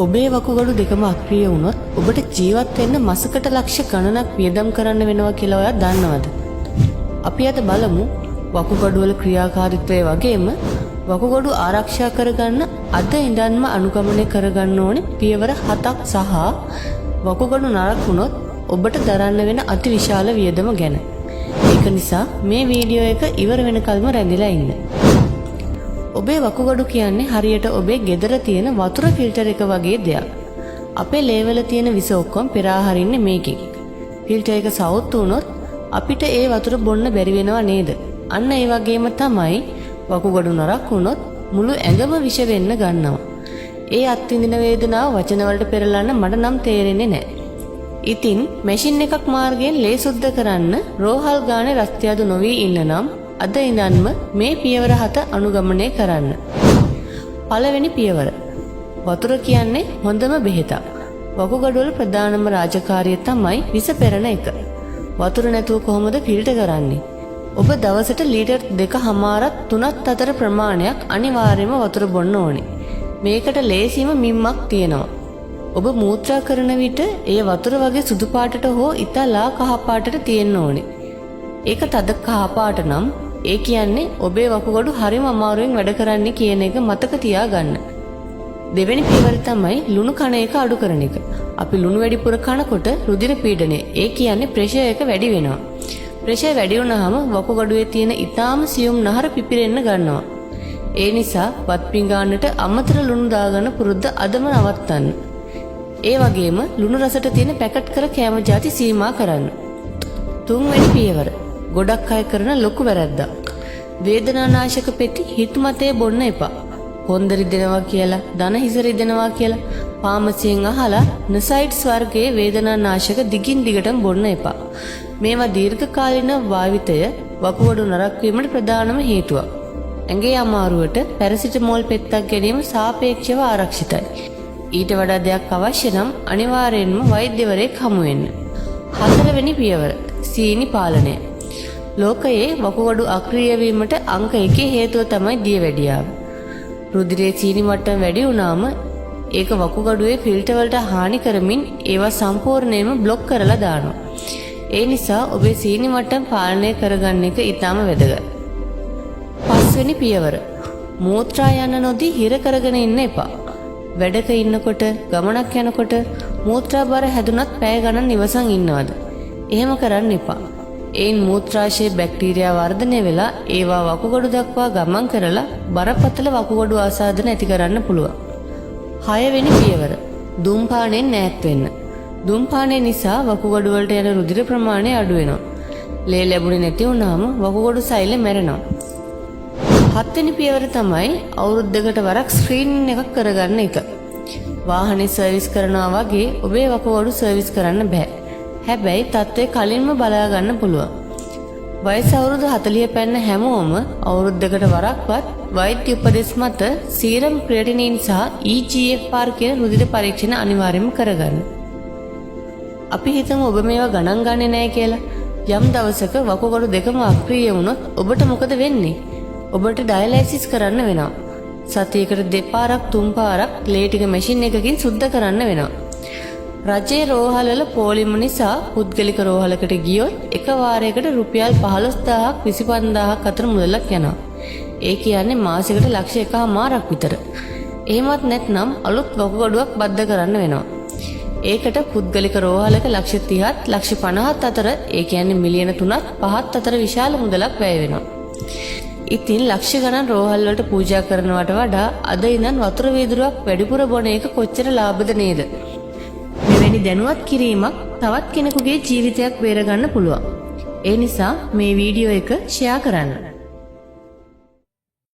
ඔබේ වකුගඩු දෙකම අක්‍රිය වුණොත් ඔබට ජීවත් වෙන්න මසකට ලක්ෂ ගණනක් වියදම් කරන්න වෙනවා කියලා ඔයා දන්නවද? අපි අද බලමු වකුගඩු වල ක්‍රියාකාරීත්වය වගේම වකුගඩු ආරක්ෂා කරගන්න අද ඉඳන්ම අනුගමනය කරගන්න ඕනේ පියවර හතක් සහ වකුගඩු නරක වුණොත් ඔබට දරන්න වෙන අතිවිශාල වියදම ගැන. ඒක නිසා මේ වීඩියෝ එක ඉවර වෙනකල්ම රැඳිලා ඉන්න. ඔබේ වකුගඩු කියන්නේ හරියට ඔබේ ගෙදර තියෙන වතුර ෆිල්ටර් එක වගේ දෙයක්. අපේ ලේවල තියෙන විස ඔක්කොම පෙරා හරින්නේ මේකෙන්. ෆිල්ටර් එක සවුත්තු වුණොත් අපිට ඒ වතුර බොන්න බැරි වෙනව නේද? අන්න ඒ වගේම තමයි වකුගඩු නරක වුණොත් මුළු ඇඟම විෂ වෙන්න ගන්නවා. ඒ අත්විඳින වේදනාව වචන වලට පෙරලන්න මට නම් තේරෙන්නේ නැහැ. ඉතින් මැෂින් එකක් මාර්ගයෙන් ලේ සුද්ධ කරන්න රෝහල් ගානේ රස්තියාදු නොවී ඉන්න නම් අද ඉඳන්ම මේ පියවර හත අනුගමනය කරන්න. පළවෙනි පියවර. වතුර කියන්නේ හොඳම බෙහෙතක්. වකුගඩු වල ප්‍රධානම රාජකාරිය තමයි විස පෙරන එක. වතුර නැතුව කොහොමද ෆිල්ටර් කරන්නේ? ඔබ දවසට ලීටර් 2.5ක් 3ක් අතර ප්‍රමාණයක් අනිවාර්යයෙන්ම වතුර බොන්න ඕනේ. මේකට ලේසිම මිම්මක් තියෙනවා. ඔබ මූත්‍රා කරන විට එය වතුර වගේ සුදු පාටට හෝ ඉතා ලා කහ පාටට තියෙන්න ඕනේ. ඒක තද කහ පාට නම් ඒ කියන්නේ ඔබේ වකුගඩු හරිම අමාරුවෙන් වැඩ කරන්නේ කියන එක මතක තියාගන්න. දෙවෙනි පියවර තමයි ලුණු කන එක අඩු කරන එක. අපි ලුණු වැඩිපුර කනකොට රුධිර පීඩනය, ඒ කියන්නේ ප්‍රෙෂර් එක වැඩි වෙනවා. ප්‍රෙෂර් වැඩි වුණාම වකුගඩුවේ තියෙන ඉතාම සියුම් නහර පිපිරෙන්න ගන්නවා. ඒ නිසා බත් පිඟානට අමතර ලුණු දාගන්න පුරුද්ද අදම නවත්තන්න. ඒ වගේම ලුණු රසට තියෙන පැකට් කර කෑම ජාති සීමා කරන්න. තුන්වෙනි පියවර. ගොඩක් අය කරන ලොකු වැරැද්දක්. වේදනානාශක පෙති හිතුමතේ බොන්න එපා. කොන්ද රිදෙනවා කියලා, දන හිස රිදෙනවා කියලා ෆාමසියෙන් අහලා නසයිඩ්ස් වර්ගයේ වේදනානාශක දිගින් දිගටම බොන්න එපා. මේවා දීර්ඝකාලීන භාවිතය වකුගඩු නරක් වීමට ප්‍රධානම හේතුවක්. ඇඟේ අමාරුවට පැරසිටමෝල් පෙත්තක් ගැනීම සාපේක්ෂව ආරක්ෂිතයි. ඊට වඩා දෙයක් අවශ්‍ය නම් අනිවාර්යයෙන්ම වෛද්‍යවරයෙක් හමු වෙන්න. හතරවෙනි පියවර, සීනි පාලනය. ලෝකයේ වකුගඩු අක්‍රිය වීමට අංක එකේ හේතුව තමයි දියවැඩියාව. රුධිරයේ සීනි මට්ටම වැඩි වුණාම ඒක වකුගඩුවේ ෆිල්ටර් වලට හානි කරමින් ඒවා සම්පූර්ණයෙන්ම බ්ලොක් කරලා දානවා. ඒ නිසා ඔබේ සීනි මට්ටම පාලනය කරගන්න එක ඉතාම වැදගත්. පස්වෙනි පියවර. මූත්‍රා යන්න නොදී හිර කරගෙන ඉන්න එපා. වැඩක ඉන්නකොට, ගමනක් යනකොට මූත්‍රා බර හැදුනත් පැය ගණන් ඉවසන් ඉන්නවද? එහෙම කරන්න එපා. එයින් මූත්‍රාශයේ බැක්ටීරියා වර්ධනය වෙලා ඒවා වකුගඩු දක්වා ගමන් කරලා බරපතල වකුගඩු ආසාදන ඇති කරන්න පුළුවන්. හයවෙනි පියවර. දුම්පානෙන් ඈත් වෙන්න. දුම්පානය නිසා වකුගඩු වලට යන රුධිර ප්‍රමාණය අඩු වෙනවා. ලේ ලැබුණේ නැති වුණාම වකුගඩු සෛල මැරෙනවා. හත්වෙනි පියවර තමයි අවුරුද්දකට වරක් ස්ක්‍රීනින් එකක් කරගන්න එක. වාහනේ සර්විස් කරනවා වගේ ඔබේ වකුගඩු සර්විස් කරන්න බෑ. හැබැයි තත්ත්වය කලින්ම බලා ගන්න පුළුවන්. වයස අවුරුදු 40 පැන්න හැමෝම අවුරුද්දකට වරක්වත් වෛද්‍ය උපදෙස් මත සීරම් ක්‍රියැටිනින් සහ eGFR කියන රුධිර පරීක්ෂණ අනිවාර්යයෙන්ම කරගන්න. අපි හිතමු ඔබ මේවා ගණන් ගන්නේ නැහැ කියලා. යම් දවසක වකුගඩු දෙකම අක්‍රිය වුණොත් ඔබට මොකද වෙන්නේ? ඔබට ඩයලයිසිස් කරන්න වෙනවා. සතියකට දෙපාරක් තුන් පාරක් ලේ ටික මැෂින් එකකින් සුද්ධ කරන්න වෙනවා. රජයේ රෝහල්වල පෝලිම නිසා පුද්ගලික රෝහලකට ගියොත් එක වාරයකට රුපියල් 15,000ක් 25,000ක් අතර මුදලක් යනවා. ඒ කියන්නේ මාසෙකට ලක්ෂ 1.5ක් විතර. එහෙමත් නැත්නම් අලුත් වකුගඩුවක් බද්ධ කරන්න වෙනවා. ඒකට පුද්ගලික රෝහලක ලක්ෂ 30ත් ලක්ෂ 50ත් අතර, ඒ කියන්නේ මිලියන 3ත් 5ත් අතර විශාල මුදලක් වැය වෙනවා. ඉතින් ලක්ෂ ගණන් රෝහල් වලට පූජා කරනවට වඩා අද ඉඳන් වතුර වීදුරුවක් වැඩිපුර බොන එක කොච්චර ලාභද නේද? මෙවැනි දැනුවත් කිරීමක් තවත් කෙනෙකුගේ ජීවිතයක් බේරගන්න පුළුවන්. ඒ නිසා මේ වීඩියෝ එක ෂෙයා කරන්න.